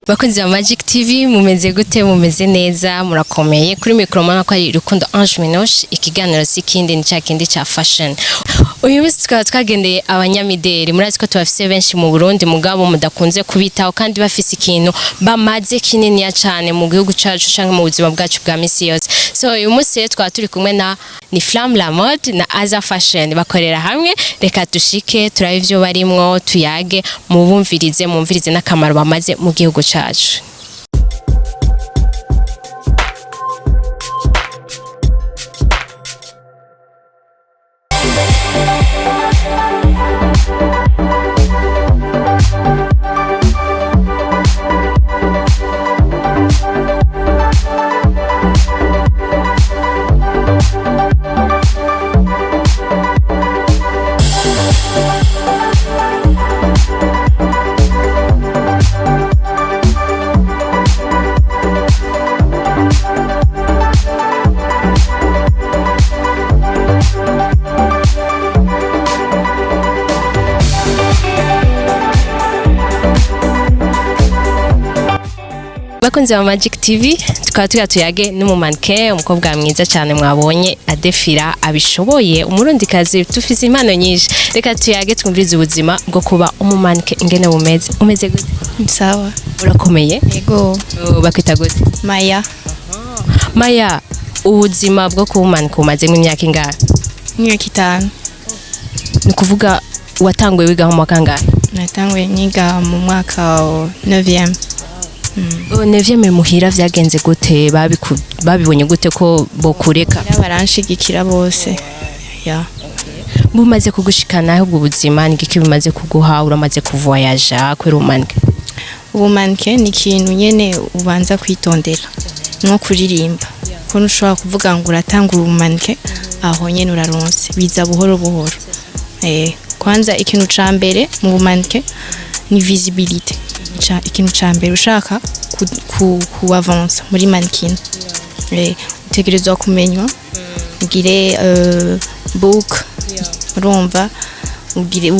Bakunzi ba Magic TV, mumeze gute? Mumeze neza? Murakomeye? Kuri mikoro mubona ko ari Rukundo Ange Minoche. Ikiganiro si kindi, ni cya kindi ca fashion. Uyu munsi tukaba twagendeye abanyamideli. Murazi ko tubafise benshi mu Burundi, mugabo mudakunze kubitaho, kandi bafise ikintu bamaze kininiya cane mu gihugu cacu canke mu buzima bwacu bwa misi yose. So uyu munsi rero tukaba turi kumwe na ni Flamme la Mode na Aza Fashion, bakorera hamwe. Reka dushike turabe ivyo barimwo, tuyage, mubumvirize, mumvirize n'akamaro bamaze mu gihugu cacu. Bakunzi ba Magic TV, tukaba tuya tuyage n'umu mannequin, umukobwa mwiza cyane mwabonye adefira abishoboye, umurundikazi. Tufise impano nyinshi. Reka tuyage, twumvirize ubuzima bwo kuba umu mannequin ingene bumeze. Umeze gute? Sawa. Urakomeye? Yego. Bakwita gute? Maya. Maya, ubuzima bwo kuba umu mannequin umazemo imyaka ingahe? Imyaka 5. Ni ukuvuga watanguye wiga mu mwaka kangahe? Natanguye niga mu mwaka wa 9e. Neuvième. Muhira vyagenze gute? Babibonye gute ko bokureka? Baranshigikira bose. Ya. Bumaze kugushikana ubwo buzima, ni igiki bimaze kuguha? Uramaze kuvoyaja kubera ubu mannequin? Ubu mannequin ni ikintu nyene ubanza kwitondera. Nko kuririmba. Ko ntushobora kuvuga ngo uratangura ubu mannequin aho nyene uraronse. Biza buhoro buhoro. Kwanza ikintu ca mbere mu bu mannequin ni visibilité. Ikintu ca mbere ushaka ku avancer muri mannequin, utegerezwa kumenywa, ugire book, urumva, ugire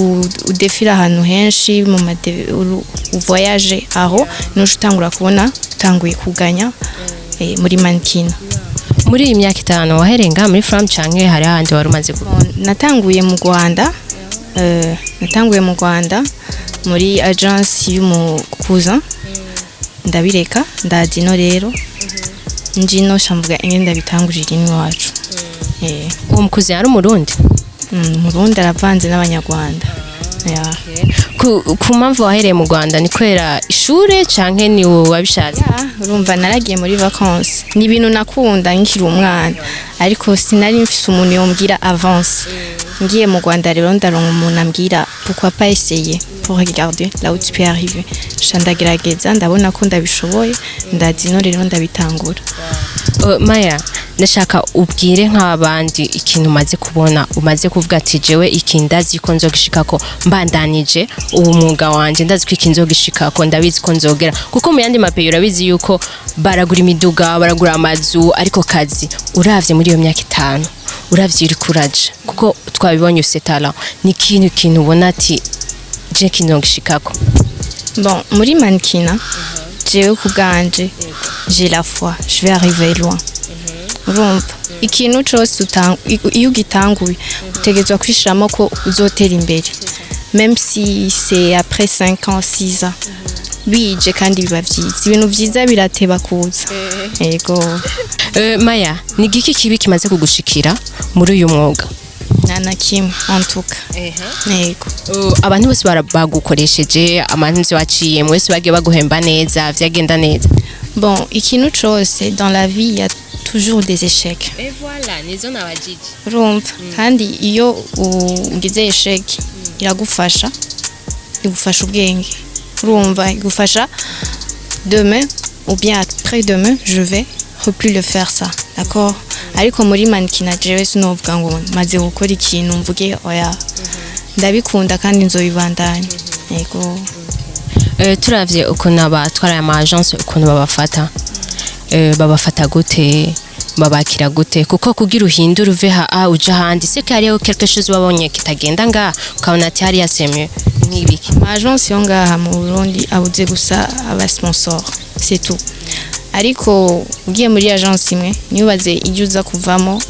udefire ahantu henshi mu uvoyage, aho nuca utangura kubona utanguye kuganya muri mannequin. Muri iyi myaka 5 wahereye ngaha muri Flam canke hari ahandi wari umaze? Natanguye mu Rwanda, natanguye mu Rwanda muri agence y'umu cousin, ndabireka, ndaza ino. Rero njino shamvuga ingene ndabitangurira ino iwacu. Uwo mukuzi yari umurundi? Murundi aravanze n'abanyarwanda. Ya. Ku mpamvu wahereye mu Rwanda, ni kubera ishure canke ni wowe wabishatse? Ya, urumva naragiye muri vacances. Ni ibintu nakunda nkiri umwana, ariko sinari mfise umuntu yombwira avance. Ngiye mu Rwanda rero ndaronka umuntu ambwira: "Pourquoi pas essayer pour regarder là où tu peux arriver?" Sha ndagerageza, ndabona ko ndabishoboye, ndaza ino rero ndabitangura. Maya, ndashaka ubwire nk'abandi ikintu umaze kubona, umaze kuvuga ati: "Jewe iki ndazi ko nzogishikako mbandanije uwo mwuga wanje, ndazi ko iki nzogishikako, ndabizi ko nzogera." Kuko mu yandi ma pays urabizi yuko baragura imiduga, baragura amazu, ariko kazi uravye muri iyo myaka 5, uravye uri kuraja, kuko twabibonye ufise talent, ni ikintu ubona ati: "Je kinzogishikako"? Bon, muri mannequinat, jewe ku bwanje, j'ai la foi, je vais arriver loin. Urumva, ikintu cose iyo ugitanguye utegerezwa kwishiramo ko uzotera imbere, même si c'est après 5 ans, 6 ans, bije kandi biba vyiza. Ibintu vyiza birateba kuza, yego. Maya, ni igiki kibi kimaze kugushikira muri uyu mwuga? Nta na kimwe en tout cas, yego. Abantu bose bagukoresheje amanzi waciye mwese bagiye baguhemba neza, vyagenda neza? Bon, ikintu cose dans la vie, il y a toujours des échecs. Et voilà, nizo nabajije. Urumva, kandi iyo ugize échec iragufasha, igufasha ubwenge, urumva, igufasha demain ou bien après demain je vais plus le faire ça, d'accord? Ariko muri mannequinat jewe sinovuga ngo maze gukora ikintu mvuge oya. Ndabikunda kandi nzobibandanya, yego. Turavye ukuntu abatwara aya ma agence, ukuntu babafata, babafata gute? Babakira gute? Kuko kugira uhindure uve ha a uja ahandi, c'est que hariho quelque chose wabonye kitagenda ngaha, ukabona ati hariya c'est mieux. Nk'ibiki? Ama agence yo ngaha mu Burundi abuze gusa aba sponsor, c'est tout. Ariko ugiye muri agence imwe, ntibaze ibyo uza kuvamo.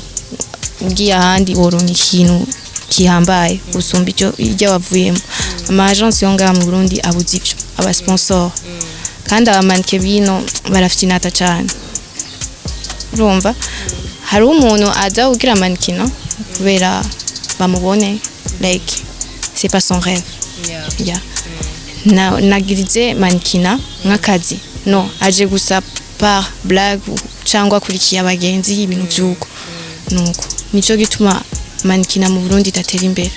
Ugiye ahandi woronka ikintu gihambaye gusumba ibyo wavuyemo. Ama agence yo ngaha mu Burundi abuze ivyo aba sponsor, kandi aba mannequin bino barafyinata cane. Urumva hariho umuntu aza kugira mannequinat kubera bamubone, like c'est pas son rêve. Yeah. Na nagirize mannequinat nk'akazi, no aje gusa par blague cyangwa akurikiye abagenzi, ibintu vy'uko. Nuko nico gituma mannequinat mu Burundi idatera imbere.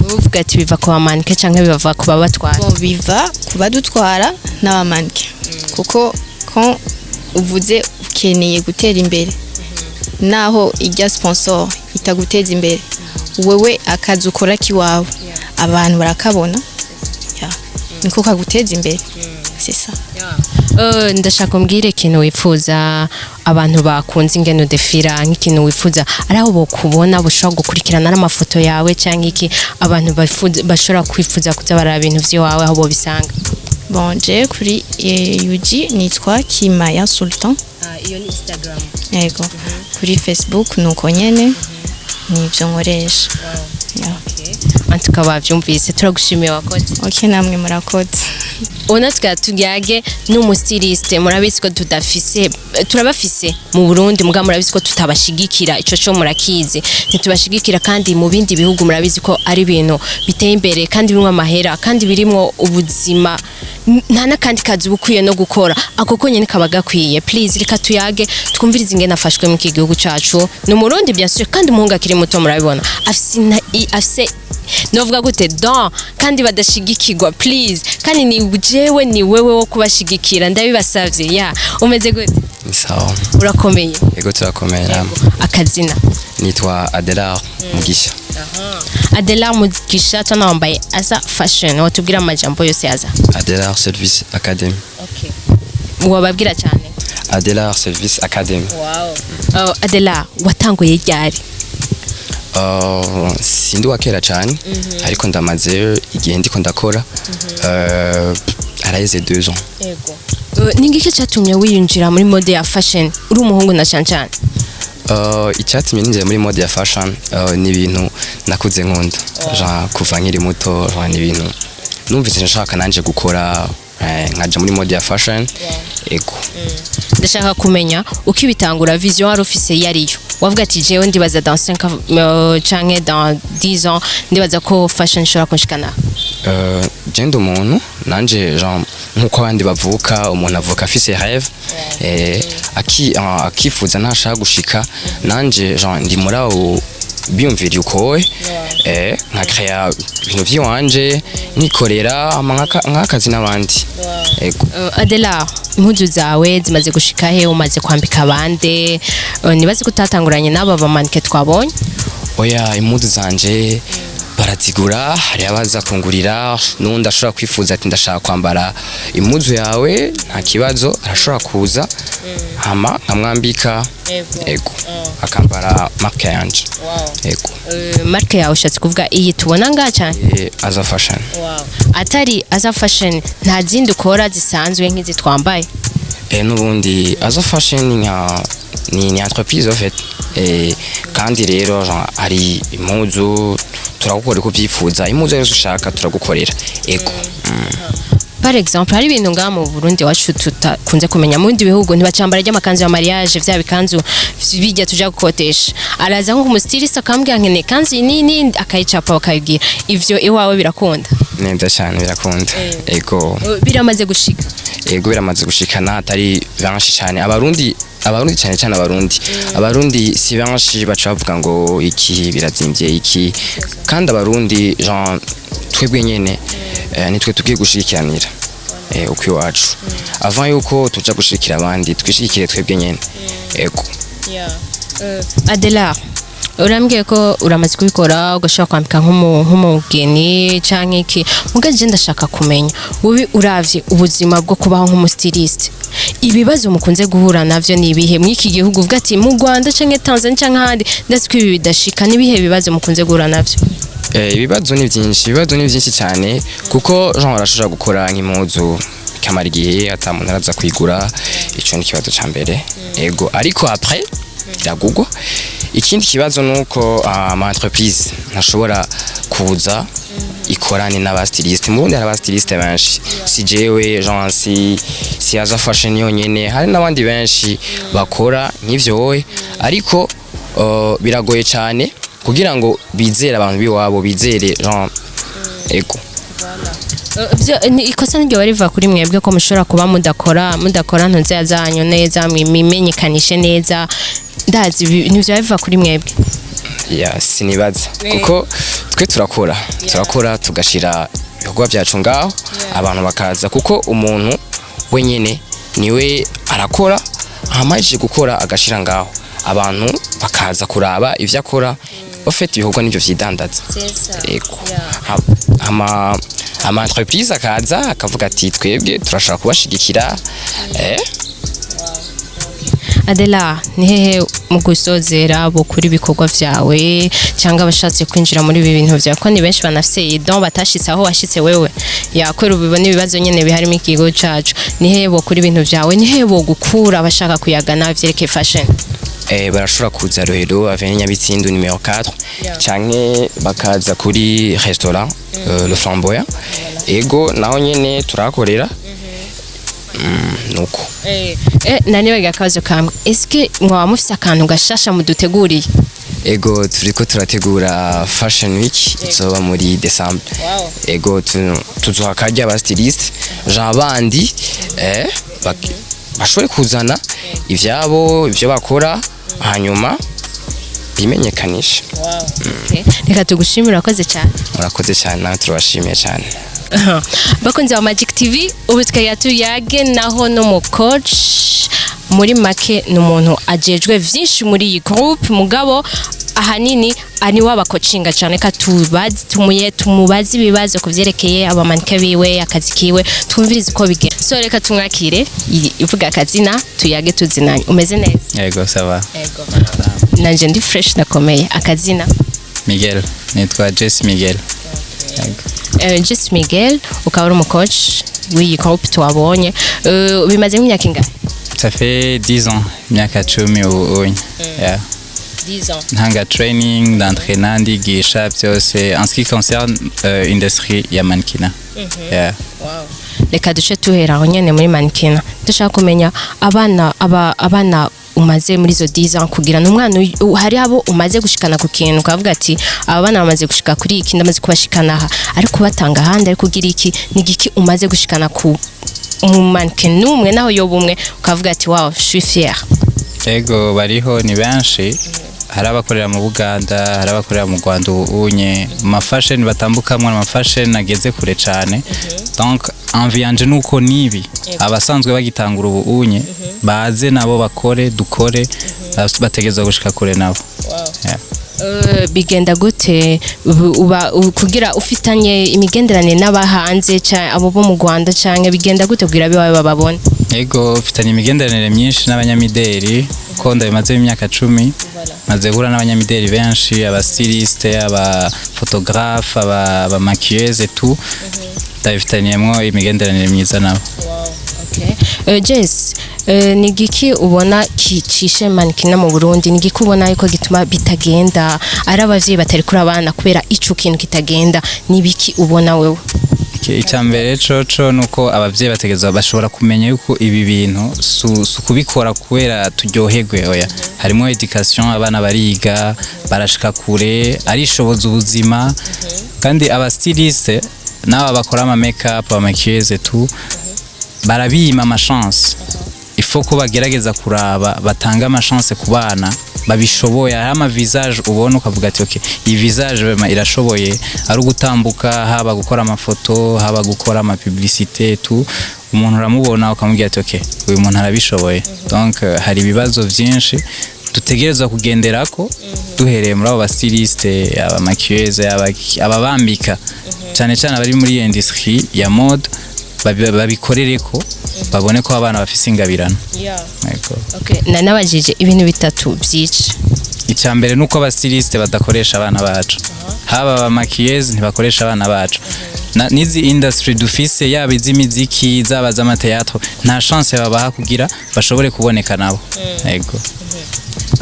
Uvuga ati biva ku ba mannequin canke biva ku babatwara? Bon, biva ku badutwara n'aba mannequin, kuko quand uvuze ukeneye gutera imbere, naho ijya sponsor itaguteza imbere, wewe akazi ukora kiwawe abantu barakabona. Yeah. Niko kaguteza imbere, c'est ça. Ndashaka umbwire ikintu wifuza abantu bakunze ingene udefira, nk'ikintu wifuza ari aho bokubona, bushobora gukurikirana n'amafoto yawe cyangwa iki, abantu bashobora kwifuza kuza baraba ibintu vy'iwawe, aho bobisanga. Bon, je kuri UG nitwa Kimaya Sultan. Iyo ni Instagram? Yego. Kuri Facebook nuko nyene, nivyo nkoresha. Yeah. Antuka bavyumvise, turagushimiye, wakoze. Ok, namwe murakoze. Ubona tukaba turyage n'umu styliste. Murabizi ko tudafise, turabafise mu Burundi, muga murabizi ko tutabashigikira. Ico co murakizi, ntitubashigikira. Kandi mu bindi bihugu murabizi ko ari ibintu biteye imbere kandi birimwo amahera kandi birimwo ubuzima. Nta n'akandi kazi uba ukwiye no gukora, ako konyene kaba gakwiye. Please, reka tuyage, twumvirize ingene afashwe mu iki gihugu cacu. Ni Umurundi, bien sûr, kandi umuhungu akiri muto, murabibona afise afise, novuga gute, don, kandi badashigikirwa. Please, kandi ni jewe, ni wewe wo kubashigikira, ndabibasavye. Ya, umeze gute? Ni sawa. Urakomeye? Yego, turakomeye namwe. Akazina? Nitwa Adelar Mugisha. Adela Mugisha, tuna wambaye Aza Fashion. Watubwira amajambo yose Aza? Adelar Service Academy. Okay, wababwira cyane. Adelar Service Academy. Wow. Adela, watanguye ryari? Sindi wa kera cyane, ariko ndamaze igihe ndiko ndakora. Haraheze 2 ans. Yego. Ni ngiki cyatumye wiyinjira muri mode ya fashion uri umuhungu na cyane cyane? Icyatumye ninjira muri mode ya fashion, ni ibintu nakuze nkunda. Genre kuva nkiri muto, genre ni ibintu numvise nshaka nanje gukora, nkaja muri mode ya fashion. Ego. Ndashaka kumenya uko ibitangura, vision wari ufise yariyo wavuga ati jewe ndibaza dans 5 canke dans 10 ans ndibaza ko fashion ishobora kunshikana. Je ndi umuntu nanje, genre nkuko abandi bavuka, umuntu avuka afise rêve, akifuza ntashaka gushika. Nanje genre ndi muri abo biyumviriye uko, nka créa ibintu vy'iwanje, nkikorera hama nk'akazi n'abandi. Ego. Adela, impuzu zawe zimaze gushika he? Umaze kwambika abande? Nibaze ko utatanguranye n'aba ba mannequin twabonye. Oya, impuzu zanje barazigura. Hari abaza kungurira, n'undi ashobora kwifuza ati ndashaka kwambara impuzu yawe, nta kibazo, arashobora kuza hama nkamwambika. Ego, akambara marque yanje. Ego. Marque yawe ushatse kuvuga iyi tubona ngaha cyane? Aza Fashion. Atari Aza Fashion, nta zindi ukora zisanzwe nk'izi twambaye? N'ubundi Aza Fashion ni nka ni entreprise en fait. Kandi rero genre hari impuzu turagukorera uko ubyifuza, impuzu yose ushaka turagukorera. Ego. Par exemple, hari ibintu ngaha mu Burundi wacu tutakunze kumenya. Mu bindi bihugu ntibacambara ry'amakanzu ya mariage, vya bikanzu bijya tuja gukotesha. Araza nko umu styliste akambwira nkeneye kanzu iyi nini, akayicapa bakayibwira. Ivyo iwawe birakunda? Neza cyane, birakunda. Ego. Biramaze gushika? Ego, biramaze gushikana, atari benshi cyane abarundi, abarundi cyane cyane abarundi, abarundi si benshi, baca bavuga ngo iki birazimvye iki. Kandi abarundi genre twebwe nyene, nitwe tugiye gushigikiranira uko iwacu, avant yuko tuja gushigikira abandi, twishigikire twebwe nyene. Ego. Adela, urambwiye ko uramaze kubikora, ugashobora kwambika nk'umugeni canke iki. Muga je ndashaka kumenya, wowe uravye ubuzima bwo kubaho nk'umu styliste, ibibazo mukunze guhura navyo ni ibihe mw'iki gihugu? Uvuga ati mu Rwanda canke Tanzania canke ahandi ndazi ko ibi bidashika. Ni ibihe bibazo mukunze guhura navyo? Ibibazo ni byinshi, ibibazo ni byinshi cyane, kuko genre arashobora gukora nk'impuzu ikamara igihe ata muntu araza kuyigura. Ico ni ikibazo ca mbere, ego, ariko après iragugwa. Ikindi kibazo nuko ama entreprise ntashobora kuza ikorane n'aba styliste. Mu Burundi hari aba styliste benshi, si jewe, genre si Aza Fashion yonyene, hari n'abandi benshi bakora nk'ivyo wowe, ariko biragoye cyane kugira ngo bizere abantu biwabo, bizere genre, ego. Byo ni ikosa niryo bariva kuri mwebwe ko mushobora kuba mudakora ntuze zanyu neza, mwimenyekanishe neza. Ndazi nivyo biva kuri mwebwe. Ya, sinibaza, kuko twe turakora tugashira ibikorwa byacu ngaho, abantu bakaza, kuko umuntu wenyene niwe arakora, amajije gukora agashira ngaho, abantu bakaza kuraba ivyo akora. Ufite ibikorwa nivyo vyidandaza, ego. Ama entreprise akaza akavuga ati: "Twebwe turashaka kubashigikira." Adela, ni hehe mu gusozera bukuri ibikorwa vyawe, cyangwa abashatse kwinjira muri ibi bintu vyawe, ko ni benshi banafise don batashitse aho washitse wewe, yakwera ubibona ibibazo nyene biharimo ikigo cacu, ni hehe bokuri ibintu vyawe, ni hehe bogukura abashaka kuyagana vyerekeye fashion? Barashobora kuza Rohero, avenue Nyabitsindu numéro 4, canke bakaza kuri restaurant Le Flamboyant, ego, naho nyene turahakorera. Nuko. Nanibaga akabazo kamwe: eske mwaba mufise akantu gashasha muduteguriye? Ego, turiko turategura fashion week izoba muri December. Ego, tuzoha akarya aba styliste, genre bandi bashobore kuzana ivyabo, ivyo bakora, hanyuma bimenyekanishe. Okay. Reka tugushimire, urakoze cyane. Murakoze cyane, nawe turabashimiye cyane. Bakunzi ba Magic TV, ubu tukajya tuyage naho no mu coach. Muri make ni umuntu ajejwe vyinshi muri iyi group, mugabo ahanini ani wabakocinga cyane. Ka tubaze, tumuye tumubaze ibibazo kuvyerekeye abamanike biwe, akazi kiwe, twumvirize uko bigenda. So reka tumwakire, ivuga akazina, tuyage tuzinanye. Umeze neza? Yego, ça va. Yego, nanje ndi fresh, ndakomeye. Akazina? Miguel, nitwa Jesse Miguel. Yego. Jesse Miguel, ukaba uri umucoach w'iyi group twabonye. Bimaze nk'imyaka ingahe? Ça fait 10 ans, imyaka 10 ubu unye. Yeah. 10 ans. Ntanga training, ndentraîna, ndigisha byose en ce qui concerne industrie ya mannequinat. Yeah. Reka duce tuhera aho nyene muri mannequinat. Dushaka kumenya abana abana umaze muri izo 10 ans kugira n'umwana hari abo umaze gushikana ku kintu ukavuga ati: "Aba bana bamaze gushika kuri iki, ndamaze kubashikana aha," ariko batanga ahandi, ariko ugira iki, ni igiki umaze gushikana ku mu mannequin n'umwe, naho yoba umwe, ukavuga ati: "Wow, je suis fier"? Ego, bariho, ni benshi. Hari abakorera mu Buganda, hari abakorera mu Rwanda ubu unye, mu mafashion batambukamwo, amafashion ageze kure cane. Donc envie yanje nuko nibi abasanzwe bagitangura ubu unye baze nabo bakore, dukore, bategerezwa gushika kure nabo. Yeah. Bigenda gute uba kugira ufitanye imigenderanire n'abahanze abo bo mu Rwanda, canke bigenda gute kugira bibawe bababone? Ego, mfitanye imigenderanire myinshi n'abanyamideli, ko ndabimaze imyaka 10, maze guhura n'abanyamideli benshi, aba styliste, aba photographe, aba maquilleuse et tout. Ndabifitaniyemwo imigenderanire myiza nabo. Okay. Jess, ni giki ubona kicishe mannequinat mu Burundi? Ni giki ubona yuko gituma bitagenda, ari abavyeyi batari kuri abana kubera ico kintu kitagenda? Ni biki ubona wewe? Icya mbere coco nuko abavyeyi bategerezwa bashobora kumenya yuko ibi bintu su kubikora kubera turyoherwe, oya, harimo education, abana bariga, barashika kure, arishoboza ubuzima. Kandi aba styliste n'aba bakora ama make up, ama maquilleuse et tout, barabima ama chance. Il faut ko bagerageza kuraba batanga ama chance ku bana babishoboye. Hari ama visage ubona ukavuga ati: "Okay, iyi visage vraiment irashoboye," ari ugutambuka, haba gukora amafoto, haba gukora ama publicité et tout, umuntu uramubona ukamubwira ati: "Okay, uyu muntu arabishoboye." Donc hari ibibazo byinshi dutegerezwa kugenderako, duhereye muri abo ba styliste, aba maquilleuse, ababambika, cyane cyane abari muri iyi industrie ya mode, babikorereko babone ko abana bafise ingabirano. Yego. Okay. Nanabajije ibintu bitatu byica. Icya mbere nuko aba styliste badakoresha abana bacu, haba aba maquilleuse ntibakoresha abana bacu. N'izi industry dufise, yaba iz'imiziki, zaba z'ama théâtre, nta chance babaha kugira bashobore kuboneka nabo. Yego.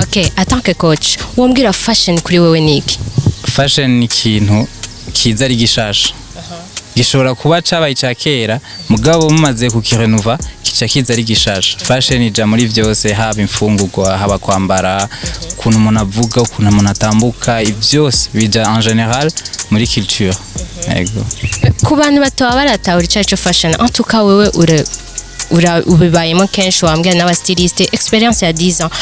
Okay, en tant que coach, wombwira fashion kuri wewe niki? Fashion ni ikintu kiza ari gishasha, gishobora kuba cabaye ica kera, mugabo mumaze kukirenova kica kiza ari gishasha. Fashion ija muri vyose, haba imfungurwa, haba kwambara, ukuntu umuntu avuga, ukuntu umuntu atambuka, byose bija en général muri culture. Yego. Ku bantu bataba baratahura icyo aricyo fashion, en tout cas wewe ura ubibayemo kenshi, wambwira n'aba styliste, experience ya 10 ans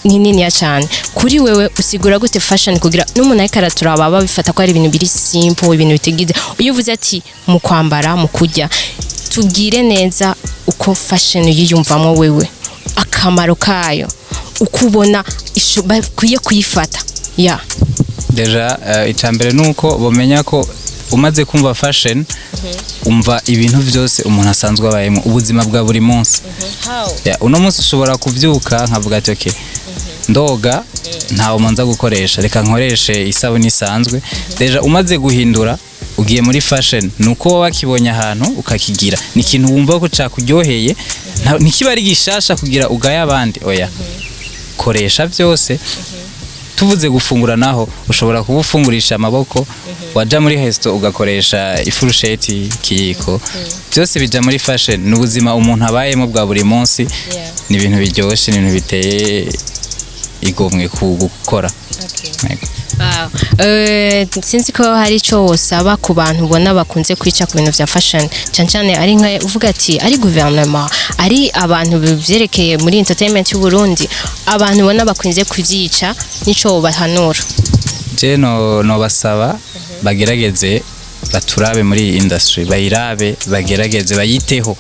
ni niniya cyane. Kuri wewe usigura gute fashion, kugira n'umuntu ariko araturaba babifata ko ari ibintu biri simple, ibintu bitigize? Iyo uvuze ati mu kwambara, mu kurya, tubwire neza uko fashion yiyumvamo wewe, akamaro kayo, uko ubona bakwiye kuyifata ya. Déjà icya mbere ni uko bamenya ko umaze kumva fashion, umva ibintu byose umuntu asanzwe abayemo, ubuzima bwa buri munsi. Ya, uno munsi ushobora kubyuka nkavuga ati: "Okay, ndoga, ntawe manza gukoresha, reka nkoreshe isabune isanzwe." Déjà umaze guhindura ugiye muri fashion, nuko wowe wakibonye ahantu ukakigira, ni ikintu wumva ko cakuryoheye, ntikiba ari gishasha kugira ugaye abandi. Oya, koresha byose. Tuvuze gufungura naho, ushobora kuba ufungurisha amaboko, waja muri resto ugakoresha ifurusheti, ikiyiko. Byose bija muri fashion, ni ubuzima umuntu abayemo bwa buri munsi. Ni ibintu biryoshye, ni ibintu biteye igomwe ku gukora. Yego. Wow. Sinzi ko hari icyo wosaba ku bantu ubona bakunze kwica ku bintu vya fashion, cyane cyane ari nka uvuga ati ari guverinoma, ari abantu bivyerekeye muri entertainment y'u Burundi, abantu ubona bakunze kuvyica, nico wobahanura? Je no nobasaba bagerageze baturabe muri iyi industry, bayirabe, bagerageze bayiteho,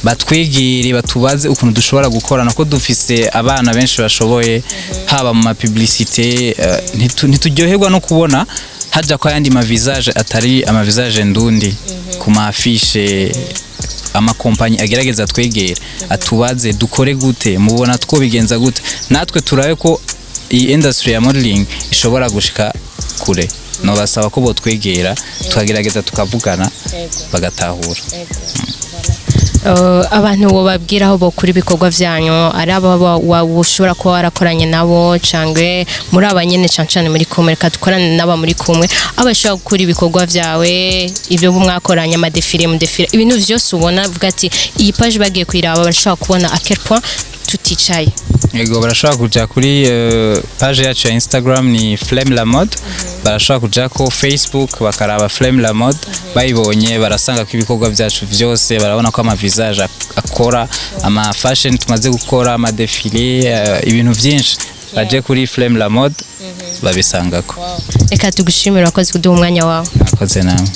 batwigire, batubaze ukuntu dushobora gukorana, ko dufise abana benshi bashoboye, haba mu ma publicité. Ntituryoherwa no kubona haja ko ayandi ma visage atari ama visage ndundi ku ma affiche. Amakompanyi agerageza twegere, atubaze: "Dukore gute? Mubona twobigenza gute?" Natwe turabe ko iyi industry ya modeling ishobora gushika kure. Nobasaba ko botwegera, tukagerageza tukavugana, bagatahura. Abantu wobabwira aho bokura ibikorwa vyanyu, ari abo ushobora kuba warakoranye nabo, cangwe muri aba nyene cane cane muri kumwe, reka dukorane n'aba muri kumwe, aho bashobora gukura ibikorwa vyawe, ibyo mwakoranye, ama défilé, mu défilé, ibintu vyose ubona uvuga ati iyi page bagiye kuyiraba barashobora kubona à quel point tuticaye. Yego, barashobora kuja kuri page yacu ya Instagram, ni Flame la Mode. Barashobora kuja ko Facebook bakaraba Flame la Mode, bayibonye barasanga ko ibikorwa byacu vyose, barabona ko ama visage akora, ama fashion tumaze gukora, ama défilé, ibintu vyinshi. Baje kuri Flame la Mode babisangako. Reka tugushimire, wakoze kuduha umwanya wawe. Akoze nawe.